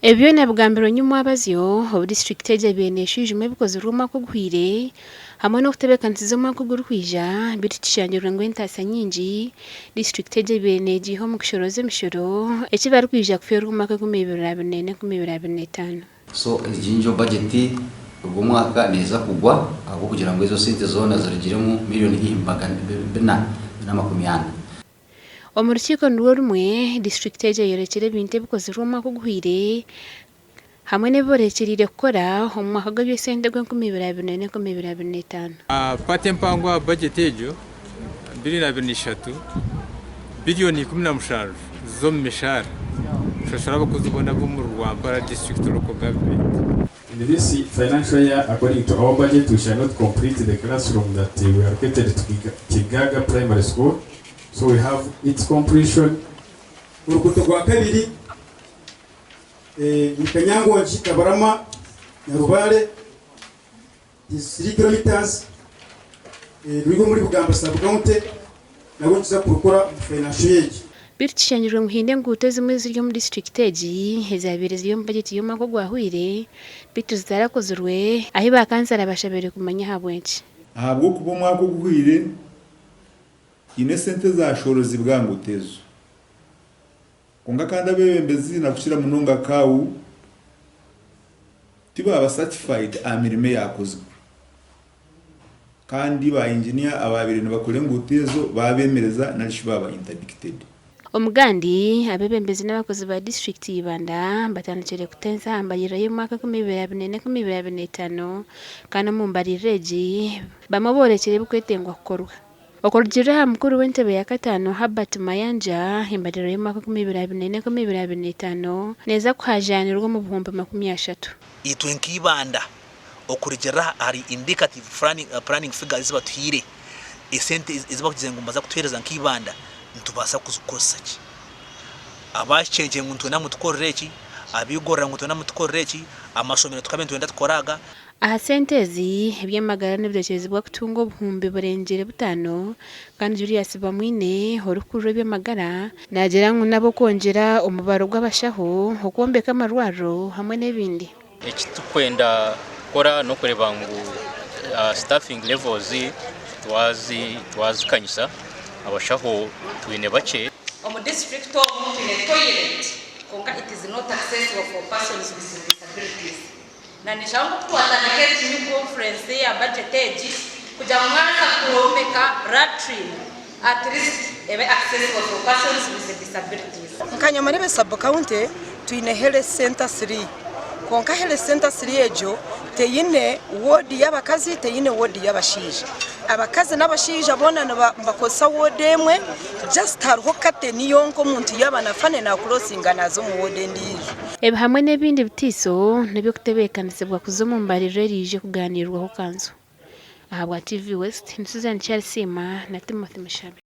Ebi byona bigambirwe nyomwabazyo obu disiturikiti egi ebaire neshwijuma ebikozirwe omwaka oguhweire hamwe n'okutebeekanisiza omwaka ogurikwija beitu kishangirwe ngu entaasya nyingi disiturikiti egi ebaire negiiha omu kushorooza emishoro eki barikwija kufeerwa omwaka 2024 2025. So egi ngyo budget ogwo omwaka neeza kugwa ahabw'okugira ngu ezo sente zoona zirugiremu million bina n'amakumi ana. Omu rukiiko nirwo rumwe, disiturikiti egi eyorekire ebintu ebikozirwe omwaka oguhweire hamwe n'ebi borekyereire kukora omu mwaka gw'eby'esente ogw'enkumi ibiri abiri n'ena 2025. Paati empango aha bajeti egyo, 2023, biriyoni 17 ziza omu mishaara kushashura abakozi boona ab'omuri Rwampara District Local Government. In this financial year, according to our budget, we shall not complete the classroom that we allocated to Kigaga Primary School, so we have its completion. Oruguuto rwa kabiri ni Kanyangongi, Kabarama, Nyarubare, is 3 kilometres, ruri omuri Bugamba sub county, narwo nituza kurukora omu financial year egi. Beitu kishangirwe ngu haine enguuto ezimwe eziri omu disiturikiti egi ezabaire ziri omu bajeti y'omwaka ogwahweire beitu zitarakozirwe ahi ba kansara bashabire kumanya ahabw'enki. Ahabw'okuba omwaka oguhweire haine esente ezashoorozibwe aha nguuto ezo. Kwonka kandi abeebembezi na kukira munonga CAO tibaaba certified aha mirimo eyaakozirwe. Kandi ba engineer abaabaire nibakora enguuto ezo baabeemereza nari shi baaba interdicted. Omugandi, abeebembezi n'abakozi ba disiturikiti ya Ibanda batandikire kutensa aha mbaririra y'omwaka 2024 2025 kandi omu mbaririra egi bamwe boorekire ebirikwetengwa kukorwa. Okurugiirira aha mukuru w'entebe ya kataano Herbert Mayanja, embaririra y'omwaka 2024 2025 neeza kuhaajaanirwa omu 300,000. Itwe nka Ibanda okurugiirira ahari indicative planning figures ezi batuhaire, esente ezi barikugira ngu nibaza kutuheereza nka Ibanda nitubaasa kuzikozesa ki? Aba Kyenkye ngu nitwenda ngu tukorere eki, ab'Igorora ngu nitwenda ngu tukorere eki, amashomero tukabe nitwenda tukore aga. Aha sente ezi, eby'amagara nibirekyerezibwa kutunga 5000,000 kandi Julius Bamwine, orikukurira eby'amagara, naagira ngu n'ab'okwongyera omubaro gw'abashaho, okwombeka amarwariro hamwe n'ebindi. Eki turikwenda kukora n'okureeba ngu staffing levels twazikanyisa, abashaho twine bakye. Omu district omu twine toilet kwonka it is not accessible for persons with disabilities. Na nishaba ngu kutwatandika egi new conference eya budget egi kugira ngu mwaza kwombeka latrine at least ebe accessible for persons with disabilities. Nka Nyamarebe Sub County twine Health Centre 3 kwonka Health Centre 3 egyo teyine ward y'abakazi teyine ward y'abashaija. Abakazi n'abashaija boona nibakozesa ward emwe just hariho curtain yonka omuntu yaaba nafane nakurosinga naaza omu ward endiijo. Ebi hamwe n'ebindi bitiiso n'eby'okutebeekanisibwa kuza omu mbaririra eriije kugaaniirwaho kanso. Ahabwa TV West, ni Susan Kyarisiima na Timothy Mushabe.